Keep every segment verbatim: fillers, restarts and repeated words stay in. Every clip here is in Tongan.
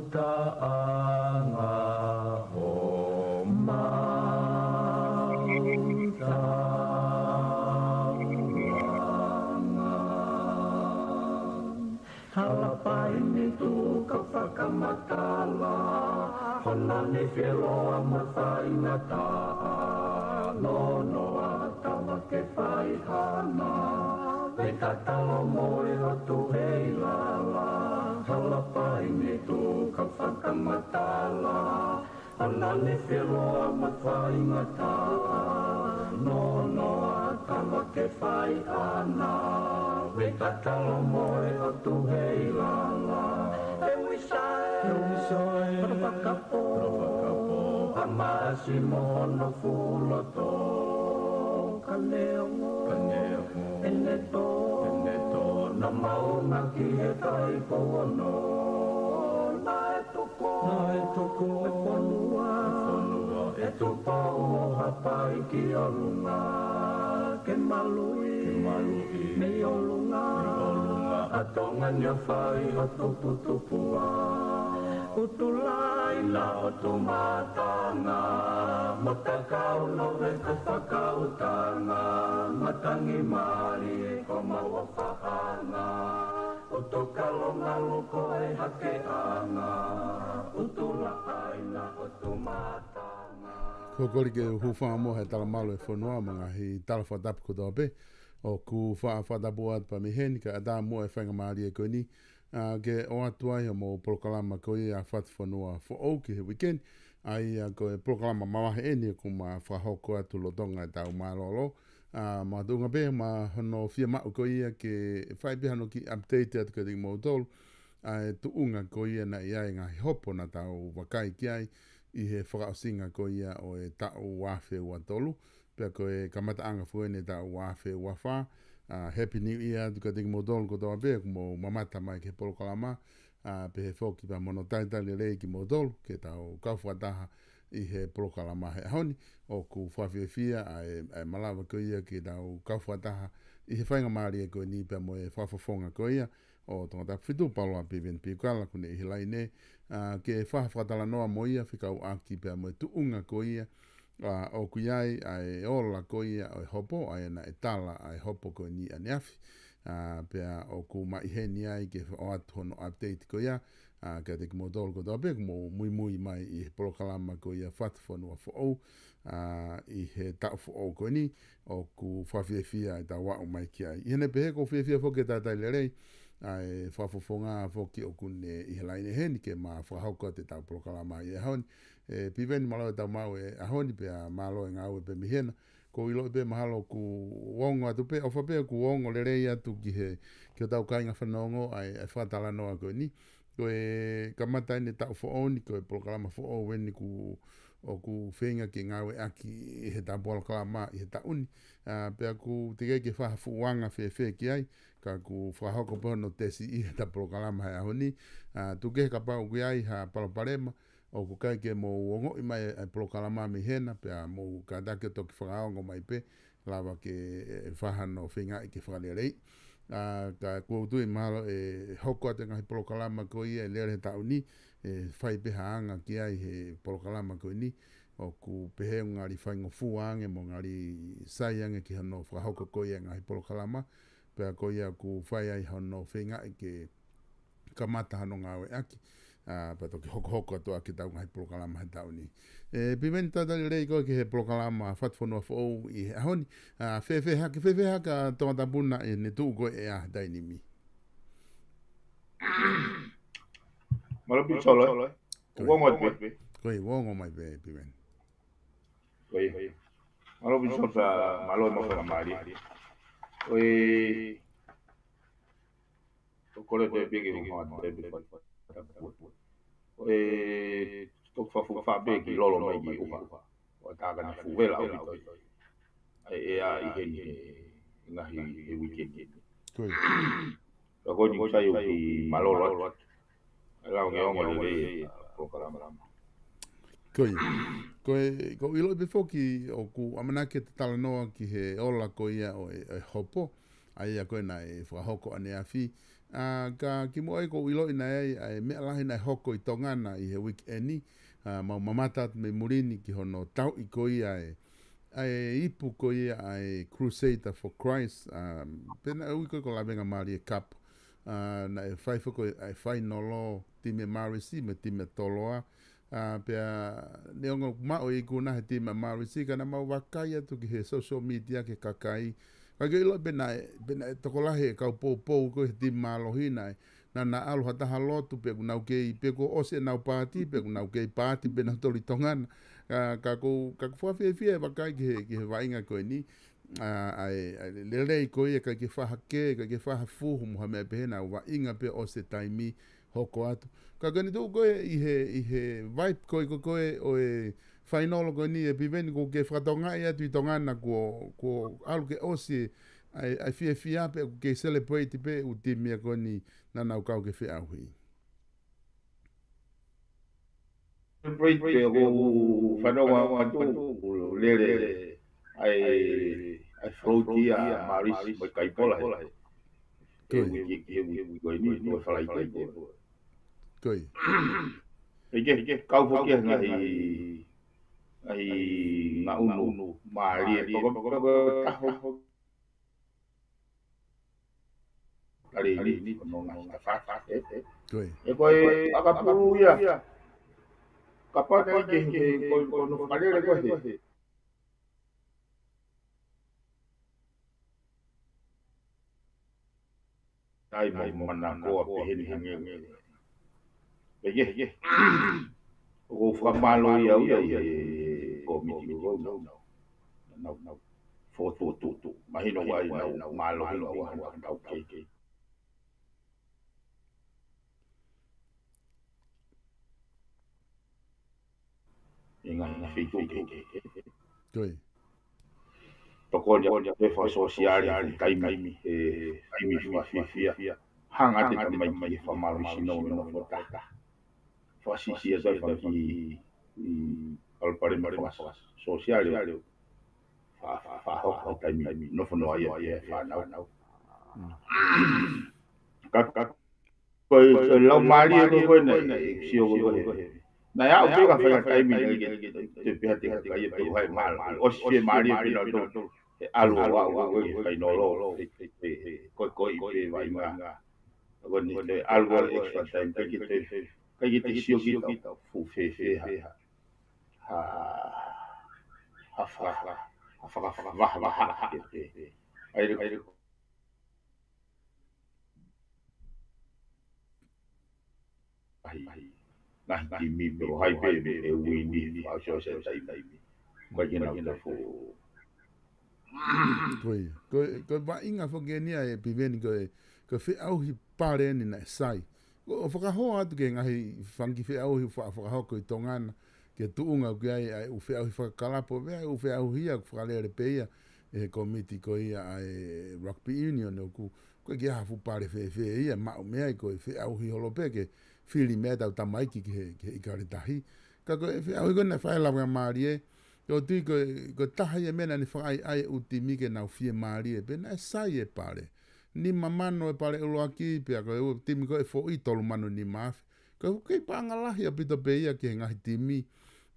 ʻUtaʻanga ho mautauʻanga. Halapai ni tuka fakamatala, hona ni filoa mo faingataʻa, nonoa tama ke fai hana, me tatalo mo e ʻOtu hei lala. Halapai ni tuka fakamatala, hona ni filoa mo faingataʻa, nonoa tama ke fai hana, me tatalo mo e ʻOtu hei lala. E uisa e, e uisa e, Rafakapo, Rafakapo, a maasi mo hono fuloto, ka neongo, ka neongo, ʻene tō, ʻene tō, naʻa maunga ki he kai pouono, naʻe tuku, naʻe tuku e fonua, e fonua, ʻe Tupou ʻo Haʻapai ki ʻolunga, ke maluʻi, ke maluʻi, mei ʻolunga, mei ʻolunga, ʻa Tonga ni ʻo fai ʻo tuputupu ʻa ʻUtulāina ʻo Tumaʻatanga, mo Takau Nove ko Fakautanga, matangi mālie ko Mauʻofaʻanga, ʻUtukalo ngalu ko e hakeʻanga, ʻUtulāina ʻo Tumaʻatanga. Ko e kole ke u hūfanga muʻa he talamalu e fonua mo e ngaahi tala fakatapu kotoa pē ʻoku faʻa fakatapu atu pē mei heni, kae ʻatā muʻa e faingamālie ko eni, ā, ke ʻoatu ai hoʻomou polokalama ko ia Fatufonua Foʻou ki he uike ni, ʻa ia ko e polokalama mavahe eni ʻoku ma fakahoko atu lolotonga ʻetau mālōlō, ā, makatuʻunga pē mo hono fiemaʻu ko ia ke fai pē hano kiʻi update atu kiate kimoutolu ʻa e tuʻunga ko ia naʻe ʻi ai e ngaahi hopo naʻa tau vakai ki ai ʻi he fakaʻosinga ko ia ʻo e taʻu ua afe ua tolu, pea ko e kamataʻanga foki eni e taʻu ua afe ua fā. Ā, Happy New Year atu kiate kimoutolu kotoa pē ʻoku mou mamata mai ki he polokalama, ā, pehē foki pea mo hono talitali lelei kimoutolu ke tau kau fakataha ʻi he polokalama he ʻaho ni. ʻOku fakafiefia ʻa e, ʻa e malava ko ia ke tau kau fakataha ʻi he faingamālie ko eni pea mo e fakafofonga ko ia ʻo Tongatapu fitu, Paula Piveni Piukala, ʻoku ne ʻi he laine, ā, ke faʻa fakatalanoa mo ia fekauʻaki pea mo e tuʻunga ko ia, ā, ʻoku ʻi ai ʻa e ola ko ia ʻo e hopo, ʻa ia naʻe tala ʻa e hopo ko eni ʻaneafi. Ā, pea ʻoku ma ʻi heni ai ke ʻoatu hono update ko ia, ā, kiate kimoutolu kotoa pē ʻoku mou muimui mai ʻi he polokalama ko ia Fatufonua Foʻou, ā, ʻi he taʻu foʻou ko eni, ʻoku fakafiefia ʻetau aʻu mai ki ai. ʻI heʻene pehē ʻoku ou fiefia foki ke talitali lelei ʻa e fakafofonga foki ʻoku ne ʻi he laine heni ke ma fakahoko atu ʻetau polokalama ʻi he ʻaho ni. ʻE Piveni, mālō e tau maʻu e ʻaho ni pea mālō e ngāue pē mei hena. ʻOku ou ʻiloʻi pē mahalo kuo ongo atu pē, ʻofa pē kuo ongo lelei atu ki he, ki hotau kāinga fanongo ʻa e, ʻa e fakatalanoa ko eni. Ko e kamata eni e taʻu foʻou ni, ko e polokalama foʻou eni ʻoku, ʻoku feinga ke ngāueʻaki ʻi he taʻu polokalama ʻi he taʻu ni. Ā, pea ʻoku teʻeki ke fai ha fuʻu anga fēfē ki ai, ka ʻoku fakahoko pē hono tesi ʻi he taʻu polokalama he ʻaho ni. Ā, tuku kehe kapau ʻoku ʻi ai ha palopalema, ʻoku ʻikai ke mou ongoʻi mai e polokalama mei hena, pea mou kātaki ʻo toki fakaongo mai pē, lava ke, ē, fai hano feingaʻi ke fakaleleiʻi. Ā, ka ʻoku ou tui mahalo ʻe hoko atu e ngaahi polokalama ko ia ʻe lele he taʻu ni, ʻe fai pē ha anga ki ai he polokalama ko eni, ʻoku pehē ʻoku ngali faingofua ange mo ngali sai ange ki hono fakahoko ko ia e ngaahi polokalama, pea ko ia ʻoku fai ai hono feingaʻi ke kamata hano ngāueʻaki. ʻA, pea toki hokohoko atu ʻa ʻetau ngaahi polokalama he taʻu ni. ʻE, Piveni, talitali lelei koe ki he polokalama Fatufonua Foʻou ʻi he ʻaho ni. ʻA, fēfē hake, fēfē hake ʻa Tongatapu naʻe tuʻu ko ē he taimi ni? Mālō Pisolo, ē? Ko e. Uongo atu pē. Ko e, uongo mai pē, Piveni. Ko e. Mālō Pisolo, mālō mo fakamālō. Ko e. Ko e kole pē piki mo te piki. Ko e, toki fafu fape ki lolo mai ki ʻuha. ʻO tā ka na fuʻu vela ʻaupito. ʻA e ʻea ʻi heni he ngaahi he weekend. Ko e. Ka ko eni sai ʻoku mālōlō atu. ʻA e lau ke ongo lelei ʻa e polokalama. Ko e. Ko e, ʻoku ou ʻiloʻi pē foki ʻoku ʻamanaki ke te talanoa ki he ola ko ia ʻo e, e hopo. ʻA ia ko ē naʻe fakahoko ʻaneafi. ʻA, ka kimuʻa ai ʻoku ou ʻiloʻi naʻe ʻi ai ʻa e meʻa lahi naʻe hoko ʻi Tonga na ʻi he weekend ni. ʻA, mau mamata atu mei muli ni ki hono tauʻi ko ia ʻa e, ʻa e ipu ko ia ʻa e Crusader for Christ. ʻA, pea naʻe ui ko ē ko Lavengamālie Cup. ʻA, naʻe fai foki ʻa e fainolo, timi Marist mo e timi Toloa. ʻA, pea neongo ʻoku maʻu e ikuna he timi Marist, ka naʻa mau vakai atu ki he social media ki he kakai. Ka ʻoku ou ʻiloʻi pē naʻe, pē naʻe tokolahi e kau poupou ko ē he timi mālohi naʻe, naʻa na ʻalu ha taha lotu pe ʻoku nau kei, pe kuo ʻosi ʻenau paati, pe ʻoku nau kei paati pē nautolu ʻi Tonga na. ʻA, ka ʻoku, ka ʻoku fakafiefia e vakai ki he, ki he vaʻinga ko eni. ʻA, ʻa e, ʻa e lelei ko ia ʻikai ke faʻa hake, ʻikai ke faʻa fuhu mo ha meʻa pehē, naʻa nau vaʻinga pē ʻosi e taimi hoko atu. Ka ko eni tuʻu ko ē ʻi he, ʻi he vibe ko ē ko ē ʻo e fainolo ko eni ē Piveni, ʻoku ke fakatokangaʻi atu ʻi Tonga na kuo, kuo ʻalu ke ʻosi ʻa e, ʻa e fiefia pe ʻoku ke celebrate pē ʻū timi ia ko eni naʻa nau kau ki he feʻauhi? Celebrate pē ʻoku fanongo atu ʻoku lele ʻa e, ʻa e float ia ʻa Marist mo e Kaipola he. Ko e. He wiki, he wiki ko eni, ko e Falaite ko e. Ko e. ʻE ke, ke kau foki he ngaahi, ngaahi ngaʻunu mālie. Poko, poko, taho. Tali ni, ko no ngaahi tafafa, ē, ē. Ko e. ʻE ko e ʻakapulu ia. Kapau naʻe ke, ke, ko, ko no fakalele ko ē he. Tai mo manakoa pehē ni hangē. ʻE, ʻe, ʻe. ʻOku ou fakamālō ʻi au ia ʻi he kōmiti ʻoku nau, nau, nau, nau fokotuʻutuʻu. Mahino ʻoku ʻi ai ʻenau mālohi ʻoku ʻi ai ʻenau taukei. ʻI he ngaahi feituʻu kehekehe. Ko e. Tokoni ʻa e fakasōsiale, taimi, e, taimi fakafiefia. Hanga ʻe he tamai ki he fakamālohisino ʻo e nofo taha. Fakasisi ʻa e fanga kiʻi palopalema fakasōsiale. Fa, fa, fakahoko taimi nofo noa ia e fānau. Mm. Ka, ka, Ko e, ko e laumālie ko ē ko ē naʻe sio ko ē ko ē. Naʻe aʻu pē ka fai ha taimi naʻe ke, ke, te pehē te ka ia pē hai mālō. ʻOsi fiemālie pē nautolu. He ʻalu ʻo aʻu ko ē ke fainolo. He, he, he, ko e, ko e ʻi pē vaʻinga. Ko eni te ʻalu ko ē extra time. ʻIkai ke te, ʻikai ke te sio kita fuʻu fēfē ha. Ha, ha fa, ha fa, ha fa, ha fa, ha fa, ha fa. ʻAi le, ʻai le. Ngaahi, ngaahi timi pe ko hai pē ʻe uini, ʻa sio se taimi. Ko e kina uta fo. Ko e, ko e, ko e vaʻinga foki eni ia ʻe Piveni ko e, ko e feʻauhi pale eni naʻe sai. ʻO fakahoa atu ki he ngaahi fanga kiʻi feʻauhi fa, fakahoko ʻi Tonga na, ki he tuʻunga ʻoku ʻi ai ʻa e ʻū feʻauhi fakakalapu, pea ʻū feʻauhi ia ʻoku fakalele pē ia ʻe he kōmiti ko ia ʻa e rugby union ʻoku, ʻoku ʻikai ke ʻi ai ha fuʻu pale fēfē ia, maʻu mei ai ko e feʻauhi holo pē ke fili mei ai ʻetau tamaiki ki he, ki he ʻIkale Tahi. Ka ko e feʻauhi ko ē naʻe fai ʻe Lavengamālie, ʻoku ou tui ko e, ko e taha ia e meʻa naʻa ne fakaʻaiʻai e ʻū timi ke nau fiemālie, pea naʻe sai e pale. Nima mano e pale ʻuluaki, pea ko e ʻū timi ko ē foʻi tolu mano nima afe. Ko e kei paʻanga lahi ʻaupito pē ia ki he ngaahi timi.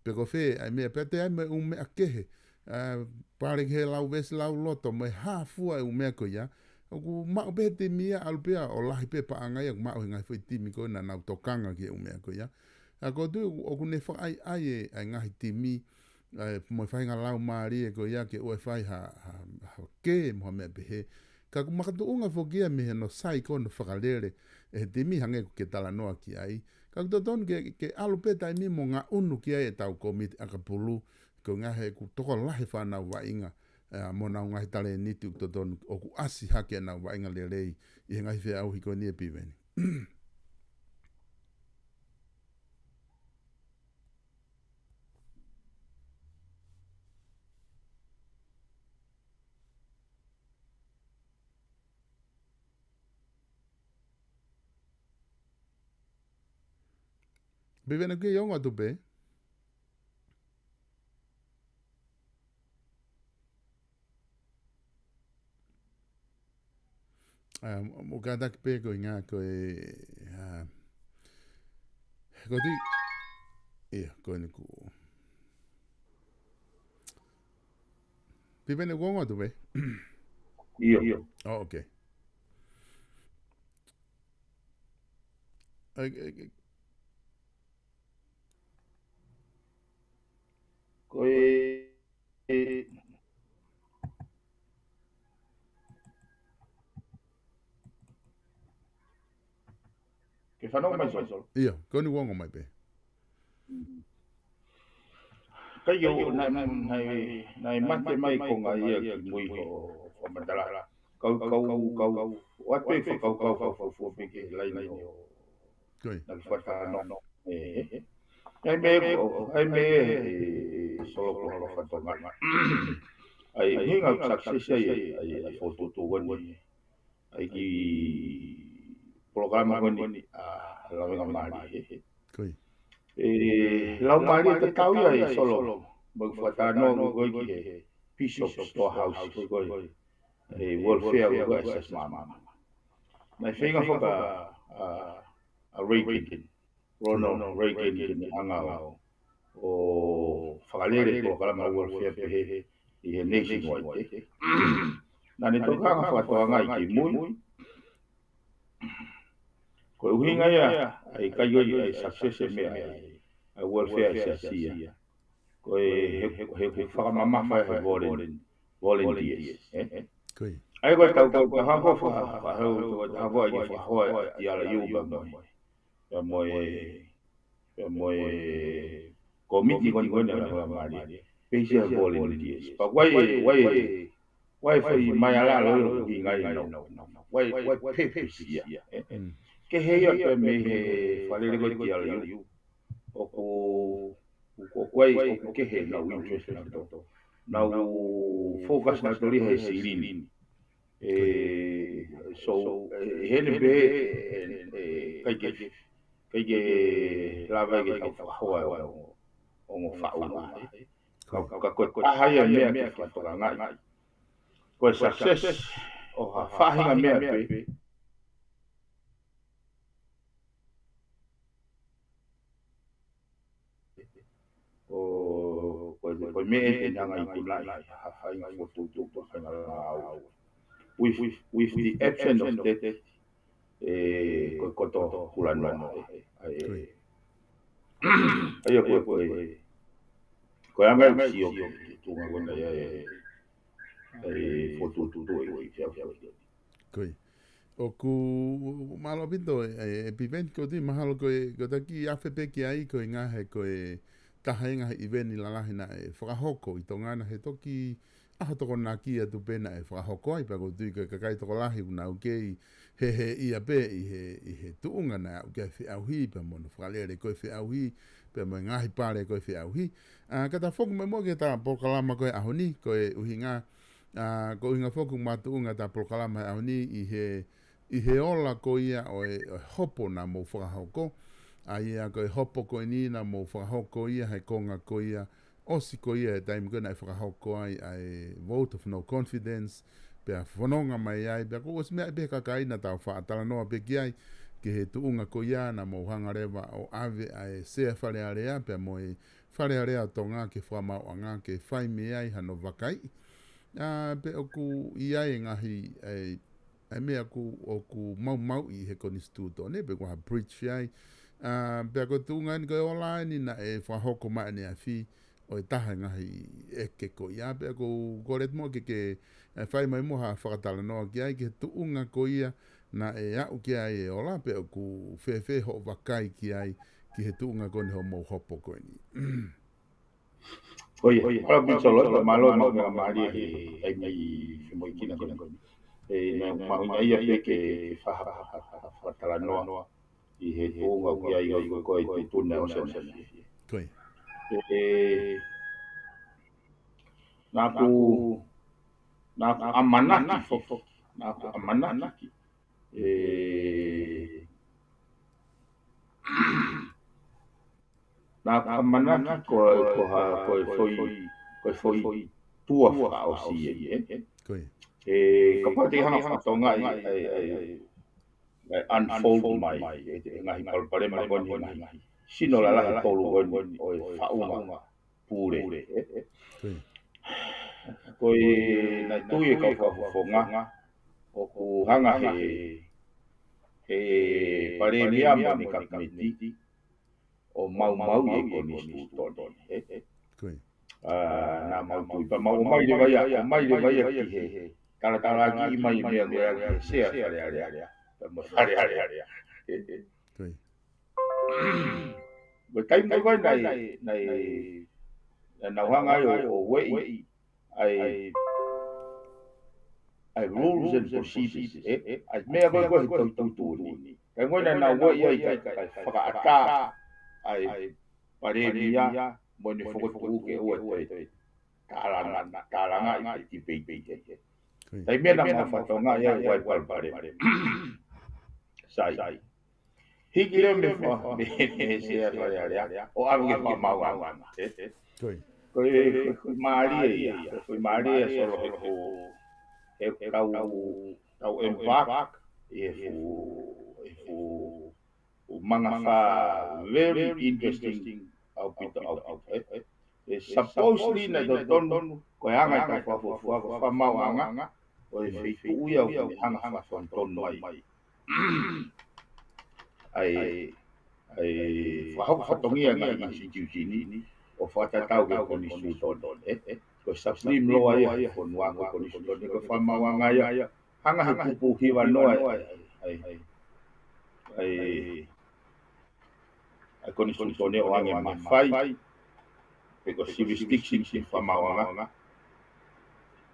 Pe ko fē, ʻa e meʻa pea toe ʻi ai mo e ʻū meʻa kehe. ʻA, pale ki he lau vesi lau loto, mo e hā fua e ʻū meʻa ko ia. ʻOku maʻu pē he timi ia, ʻalu pē ia ʻo lahi pē paʻanga ia, ʻoku maʻu he ngaahi foʻi timi ko ē naʻa nau tokanga ki he ʻū meʻa ko ia. ʻA ko tu, ʻoku ne fakaʻaiʻai e, ʻa e ngaahi timi, ʻa e mo e faʻahinga laumālie ko ia ke ʻoua ʻe fai ha, ha, ha kē mo ha meʻa pehē. Ka ʻoku makatuʻunga foki ia mei he no sai ko no fakalele ʻe he timi hangē ko e talanoa ki ai. Ka ʻoku totonu ke, ke ʻalu pē taimi mo ngaʻunu ki ai ʻetau kōmiti ʻakapulu, ko e ngaahi ʻoku tokolahi fānau vaʻinga, ʻa, mo nau ngaahi talēniti ʻoku totonu ʻoku ʻasi hake ʻenau vaʻinga lelei ʻi he ngaahi feʻauhi ko eni ʻe Piveni. Piveni, ke ongo atu pē. ʻA, mo kātaki pē ko e ngā ko e, ʻa, ko ti, ia, ko eni ku. Piveni, ke ongo atu pē. ʻIo. Oh, okay. Ai, ai, ai. Ko e, e, ke fanongo mai, Solo. Ia, ko eni ke ongo mai pē. Ka ʻio, naʻe, naʻe, naʻe mate mai ko ngā ia ki mui ho fakamatala. Kau, kau, kau, ʻoatu e fakakaukau fakafuofua pē ki he laine ʻo Ko ia. Naʻe fakatalanoa. ʻE, ʻe, ʻe. ʻAi mei, ʻai mei, ʻe, ʻe, Solo ko Alofa Tonga. ʻAi, hinga success ai, ʻai, ʻai, fokotuʻutuʻu ko eni. ʻAi ki polokalama ko eni, ʻa, Lavengamālie. Ko ia. ʻE, Laumālie tatau ia ʻe Solo. Mo e fakatalanoa ko ē ki he Bishop Storehouse ko ē. ʻE, welfare ko ē ʻa e Siasi Māmani. Naʻe feinga foki ʻa, ʻa Reagan, Ronald Reagan ke ne hanga ʻo, ʻo fakalele polokalama welfare pehē ʻi he nationwide. Naʻa ne tokanga fakatokangaʻi ki mui. Ko e ʻuhinga ia, ʻa e ʻikai ʻo e success e meʻa ʻa e, ʻa e welfare ʻa e siasi ia. Ko e he, he, he fakamamafa he volun-, volunteers, ē? Ko ia. ʻAi ko e tau, tau, tau hako fa-, fa-, tau, tau hako ai ke fakahoa e T R U pea mo e, pea mo e, pea mo e kōmiti ko eni ko eni ʻa e Lavengamālie. Pea ʻi ai e volunteers. Pea ʻoku ʻi ai, ʻoku ʻi ai, ʻoku ʻi ai e foʻi maiala loi ʻoku ʻuhinga ai ʻenau, ʻenau, ʻoku ʻi ai, ʻoku ʻi ai e purpose ia, ē? Mm. Kehe ia pē mei he fakalele ko ē T R U. ʻOku, ʻoku, ʻoku ʻi ai, ʻoku kehe ʻenau interest naʻa nau, nau focus naʻa nau lī he silini. ʻE, so, ʻe, ʻe heni pē, ʻe, ʻe, ʻikai ke, ʻikai ke lava ke tau fakahoa ʻo, ʻo mo faʻu mai. Ka, ka ko e taha ia e meʻa ke fakatokangaʻi. Ko e success ʻo ha faʻahinga meʻa pē. ʻO, ko e, ko e meʻa ʻe ʻi ai e ngaahi ikunaʻi, ha, ha faʻahinga fokotuʻutuʻu, ha faʻahinga lāulau. With, with the absence of that, ʻe, ko e koto kulanoa, ē, ʻa e, ʻa ia ko e, ko e, ko e anga ʻeku sio ki he tuʻunga ko ena ia ʻe, ʻe fokotuʻutuʻu ʻe, ʻe, ʻe, Ko ia. ʻOku mālō ʻaupito ē, ē, ʻe Piveni, ko e tui mahalo ko e, ko e taki afe pē ki ai ko e ngaahi, ko e taha e ngaahi ʻiveni lalahi naʻe fakahoko ʻi Tonga na he toki ʻaho Tokonaki atu pē naʻe fakahoko ai, pea ko e tui ko e kakai tokolahi ʻoku nau kei hēhēʻia pē ʻi he, ʻi he tuʻunga naʻe aʻu ki ai e feʻauhi pea mo hono fakalele ko ē feʻauhi, pea mo e ngaahi pale ko ē feʻauhi. ʻA, ka ta foki mai muʻa ki heʻeta polokalama ko ē ʻaho ni, ko e ʻuhinga, ʻa, ko e ʻuhinga foki ʻoku makatuʻunga ʻeta polokalama he ʻaho ni ʻi he, ʻi he ola ko ia ʻo e, ʻo e hopo naʻa mou fakahoko. ʻA ia ko e hopo ko eni naʻa mou fakahoko ia he konga ko ia, ʻosi ko ia e taimi ko ē naʻe fakahoko ai ʻa e vote of no confidence, pea fononga mai ai, pea kuo ʻosi meaʻi pē ʻe he kakai naʻa tau faʻa talanoa pē ki ai, ki he tuʻunga ko ia naʻa mou hanga leva ʻo ʻave ʻa e Sea Fale Alea, pea mo e Fale Alea ʻo Tonga ki he Fakamaauʻanga ke fai mei ai hano vakaiʻi. ʻA, pe ʻoku ʻi ai e ngaahi, ʻa e, ʻa e meʻa ʻoku, ʻoku maumauʻi he konisitūtone, pe ko ha breach ai. ʻA, pea ko e tuʻunga eni ko e ola eni naʻe fakahoko mai ʻaneafi ʻo e taha e ngaahi ʻeke ko ia, pea ʻoku ou kole atu muʻa ke ke, ʻe, fai mai muʻa ha fakatalanoa ki ai, ki he tuʻunga ko ia naʻe aʻu ki ai e ola, pea ʻoku fēfē hoʻo vakai ki ai, ki he tuʻunga ko eni hoʻomou hopo ko eni. Ko ia, ʻoku ou mālō, mālō, mālō, mālō, mālō, ʻe, ʻai mai, femoʻuekina ko eni. ʻE, naʻe mahuʻinga ia pē ke fakaha-, ha-, ha-, ha-, fakatalanoa ʻi he tuʻunga ʻoku ʻi ai ʻa e ko e tuʻutuʻuni ʻo e ʻosi. Ko ia. ʻE, naʻa ku, naʻa ku ʻamanaki foki, naʻa ku ʻamanaki. ʻE, naʻa ku ʻamanaki ko, ko ha, ko e foʻi, ko e foʻi tua fakaʻosi ē, ē. Ko ia. ʻE, kapau te ke hanga fakatonga ʻi, ʻe, ʻe, ʻe unfold mai, ʻe, ʻe ngaahi palopalema ko eni, ngaahi sino lalahi ʻe tolu ko eni ʻo e faʻunga pule, ē. Ko ia. Ko e naʻe tui e kau fakafofonga, ʻoku hanga he, he palēmia mo ʻene kapineti ʻo maumauʻi e konisitūtone, ē. Ko ia. ʻA, naʻa mau tui pea mau ō mai leva ia, ō mai leva ia ki he talatalaaki mai e meʻa ko ia ki he sea Fale Alea. Pea mo Fale Alea. Ko ia. Ko e taimi ko ē naʻe, naʻe, naʻa nau hanga ai ʻo, ʻo ueʻi ʻa e, ʻa e rules and procedures, ē? ʻA e meʻa ko ē ko ē he tohi tuʻutuʻuni. Ka ko ē naʻa nau ueʻi ai kae, kae fakaʻatā ʻa e palēmia mo ʻene fokotuʻu ke ʻoua toe tālanga, tālangaʻi pe tipeitiʻi, ē. Ko ia. Taimi naʻa mau fakatonga ia ʻa e palopalema. Sai. Hiki leva mei fa-, mei, mei he sea Fale Alea, ʻo ʻave ki he fakamaauʻanga, ē? Ko ia. Ko e, ko e, ko e mālie ia, ko e mālie ia Solo he ko, he kau, kau embark, ʻi he fuʻu, he fuʻu, fuʻu mangafā very interesting ʻaupito, ʻaupito, ē? ʻE supposedly naʻe totonu, ko e anga e kau fakafuofua, ko e fakamaauʻanga, ʻo e feituʻu ia ʻoku ne hanga fakatonutonu mai ʻa e, ʻa e fakahoko fatongia ngaahi institution ʻo fakatatau ki he konisitūtone, ē? Ko e supreme law ia he fonua ko e konisitūtone, ko e fakamaauʻanga ia. Hanga he kupu hiva noa ʻa e, ʻa e, ʻa e, ʻa e konisitūtone ʻo ʻoange mafai, pe ko e jurisdiction ki he fakamaauʻanga,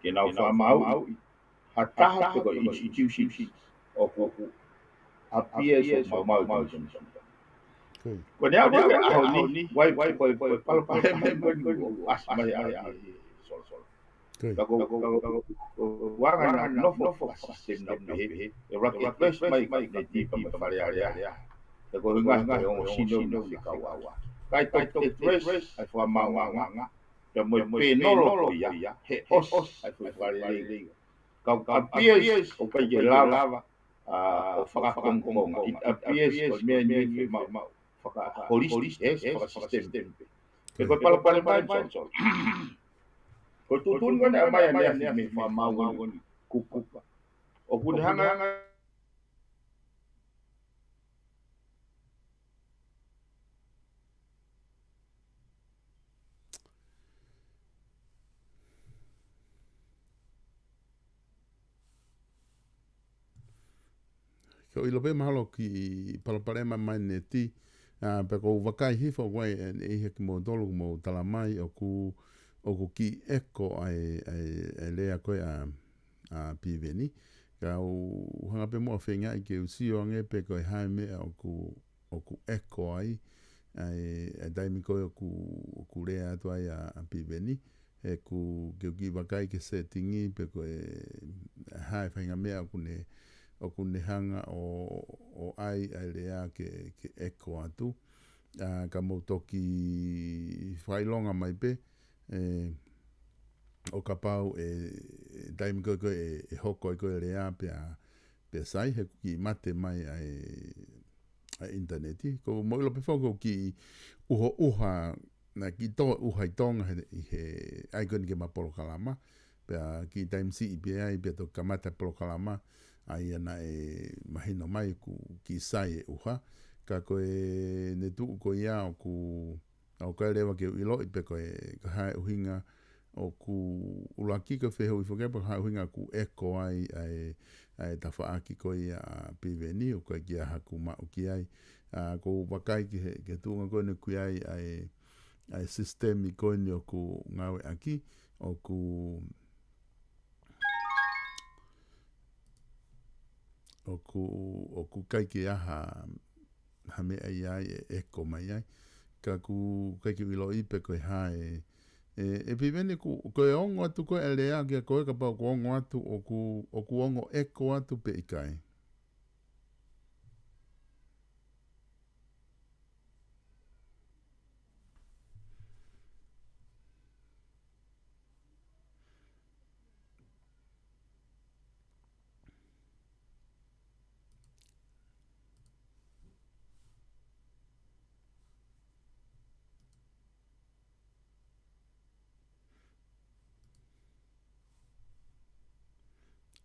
ke nau fakamaauʻi ha taha pe ko e institution ʻoku appears ʻo maumauʻi e konisitūtone. Ko ia. Ko e ʻaho ni, ʻa e ʻaho ni, ʻa e, ʻa e, ʻa e palopalema ko eni ʻoku ʻasi mai ʻa e, ʻa e, Solo, Solo. Ko ia. Ka ko, ka ko, ka ko, ko e anga naʻa nau nofo fakasisitemi naʻa nau pehē, ʻe ʻuluaki address mai, mai, kapineti pea mo e Fale Alea. Ka ko e ʻuhinga he ko e ongo sino naʻa nau fekau ai. Ka ʻi he toki address ʻa e fakamaauʻanga, pea mo e pēnolo ko ia, he ʻosi ʻa e foʻi Fale Alea. Ka ʻoku appears ʻoku ʻikai ke lava, ʻa, ʻo fakakongokonga. It appears ko e meʻa ni ke ma-, ma-, faka-, holistic, ē, fakasisitemi. Ko ia. Ko e palopalema ia, Solo, Solo. Ko e tuʻutuʻuni ko ē naʻe ʻomai ʻaneafi mei he fakamaau ko eni, kupu. ʻOku ne hanga Ke u ʻilo pē mahalo kiʻi palopalema mai neti, ʻa, pea ʻoku ou vakai hifo ko ē, ʻe, ʻe ʻi he kimoutolu ʻoku mou tala mai, ʻoku, ʻoku kiʻi ʻeko ʻa e, ʻa e, ʻa e lea ko ē ʻa, ʻa Piveni. Ka u hanga pē muʻa ʻo feingaʻi ke u sio ange pe ko e hā e meʻa ʻoku, ʻoku ʻeko ai, ʻa e, ʻa e taimi ko ē ʻoku, ʻoku lea atu ai ʻa, ʻa Piveni. He ʻoku, ke u kiʻi vakai ki he setting pe ko e hā e faʻahinga meʻa ʻoku ne, ʻoku ne hanga ʻo, ʻo ʻai ʻa e lea ke, ke ʻeko atu. ʻA, ka mou toki fakaʻilonga mai pē, ʻe, ʻo kapau ʻe, ʻe taimi ko ē ko ē ʻe, ʻe hoko ai ko ē lea pea, pea sai, he ʻoku kiʻi mate mai ʻa e, ʻa e ʻinitaneti. Ko e mōʻilo pē foki ʻoku kiʻi ʻuhoʻuha, naʻe kiʻi tō ʻuha ʻi Tonga he, ʻi he ʻai ko eni ke ma polokalama. Pea kiʻi taimi siʻi pē ai, pea toki kamata polokalama. ʻA ia naʻe mahino mai ʻoku kiʻi sai e ʻuha, ka ko e ne tuʻu ko ia ʻoku, ʻoku ʻikai leva ke u ʻiloʻi pe ko e, ko e hā e ʻuhinga ʻoku ʻuluaki ko e fehuʻi foki pe ko e hā e ʻuhinga ʻoku ʻeko ai ʻa e, ʻa e tafaʻaki ko ia ʻa Piveni, ʻoku ʻikai ke ʻi ai haʻaku maʻu ki ai. ʻA, ʻoku ou vakai ki he, ki he tuʻunga ko eni ʻoku ʻi ai ʻa e, ʻa e sisitemi ko eni ʻoku ngāueʻaki, ʻoku, ʻoku, ʻoku ʻikai ke ʻi ai ha, ha meʻa ʻi ai ʻe ʻeko mai ai. Ka ʻoku ʻikai ke u ʻiloʻi pe ko e hā e, e, e Piveni ʻoku, ko e ongo atu ko e lea kia koe kapau ʻoku ongo atu ʻoku, ʻoku ongo ʻeko atu pe ʻikai.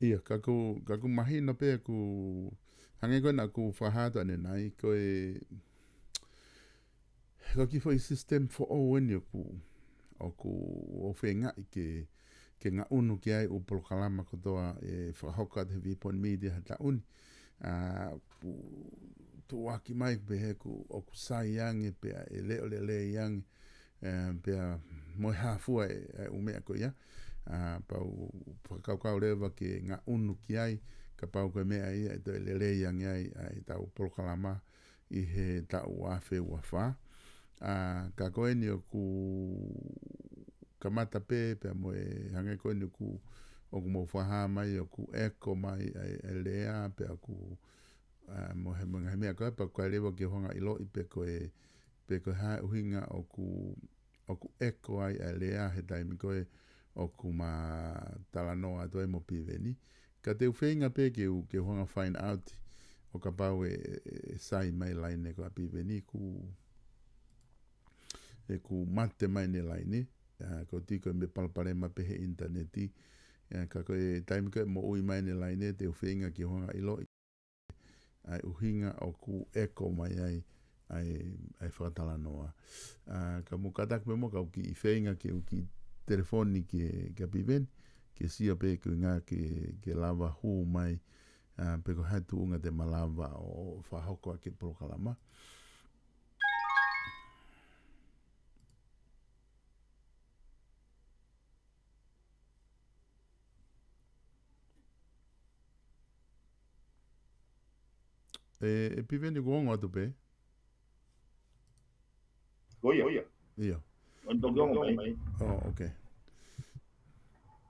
ʻIo, ka ʻoku, ka ʻoku mahino pē ʻoku hangē ko ena ʻoku fakahā atu ʻanenai, ko e, ko e kiʻi foʻi sisitemi foʻou eni ʻoku, ʻoku ou feingaʻi ke, ke ngaʻunu ki ai ʻū polokalama kotoa ʻe fakahoko atu he Viewpoint Media he taʻu ni. ʻA, ʻoku tuʻuaki mai pē he ʻoku, ʻoku sai ange pea ʻe leʻo lelei ange, ē, pea mo e hā fua e, e ʻū meʻa ko ia. ʻA, pau fakakaukau leva ke ngaʻunu ki ai, kapau ko e meʻa ia ʻe toe lelei ange ai, ʻa ʻetau polokalama ʻi he taʻu ua afe ua fā. ʻA, ka ko eni ʻoku kamata pē, pea mo e hangē ko eni ʻoku, ʻoku mou fakahā mai ʻoku ʻeko mai ʻa e, ʻa e lea, pea ʻoku, ʻa, mo e, mo e ngaahi meʻa ko ē, pea ʻoku ʻikai leva ke u hanga ʻiloʻi pe ko e, pe ko e hā e ʻuhinga ʻoku, ʻoku ʻeko ai ʻa e lea he taimi ko ē ʻoku ma talanoa atu ai mo Piveni. Ka te u feinga pē ke u, ke u hanga find out ʻo kapau ʻe, ʻe, ʻe sai mai laine ko ē ʻa Piveni ʻoku, ʻoku mate mai ʻene laine. ʻA, ʻoku ou tui ko e meʻa palopalema pē he ʻinitaneti. ʻA, ka ko e taimi ko ē ʻe moʻui mai ʻene laine, te u feinga ke u hanga ʻiloʻi ʻa e ʻuhinga ʻoku ʻeko mai ai ʻa e, ʻa e fakatalanoa. ʻA, ka mou kātaki pē muʻa kau kiʻi feinga ke u kiʻi telefoni kia, kia Piveni, ke sio pē ko e ʻuhinga ke, ke lava hū mai, ʻa, pe ko e hā e tuʻunga te ma lava ʻo fakahoko ʻaki e polokalama. ʻE, ʻe Piveni, kuo ongo atu pē? Ko ia. Ko ia. ʻIo. ʻOku toki ongo mai. Oh, ok.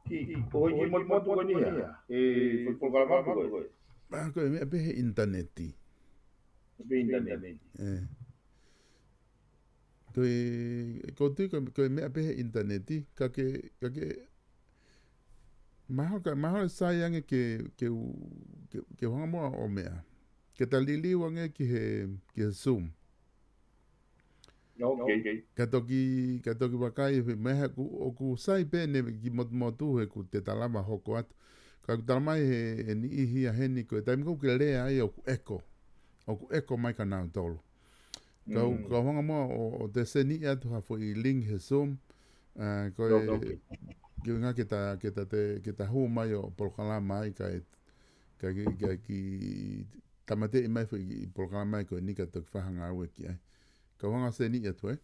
Ki, ki, ko e kiʻi motumotu ko eni ia. ʻE, ko e polokalama ko ē. ʻA, ko e meʻa pē he ʻinitaneti. Pē ʻinitaneti. ʻE. Ko e, ʻoku ou tui ko e, ko e meʻa pē he ʻinitaneti, ka ke, ka ke, mahalo ka, mahalo ʻe sai ange ke, ke u, ke, ke u hanga muʻa ʻo meʻa. Ke ta liliu ange ki he, ki he Zoom. Ok. Ka toki, ka toki vakai he meʻa ʻoku, ʻoku sai pē ʻene kiʻi motumotu he ʻoku te ta lava hoko atu. Ka ʻoku tala mai he, he niʻihi ʻa heni ko e taimi ʻoku ke lea ai ʻoku ʻeko. ʻOku ʻeko mai kia nautolu. Kau, mm, kau hanga muʻa ʻo, ʻo te seniʻi atu ha foʻi link he Zoom. ʻA, ko e, ok, ke ʻuhinga ke ta, ke ta te, ke ta hū mai ʻo polokalama ai kae, kae kiʻi, kae kiʻi tāmateʻi mai foʻi polokalama ai ko eni kae toki fakahanga au ē ki ai. Kau hanga seniʻi atu, ē?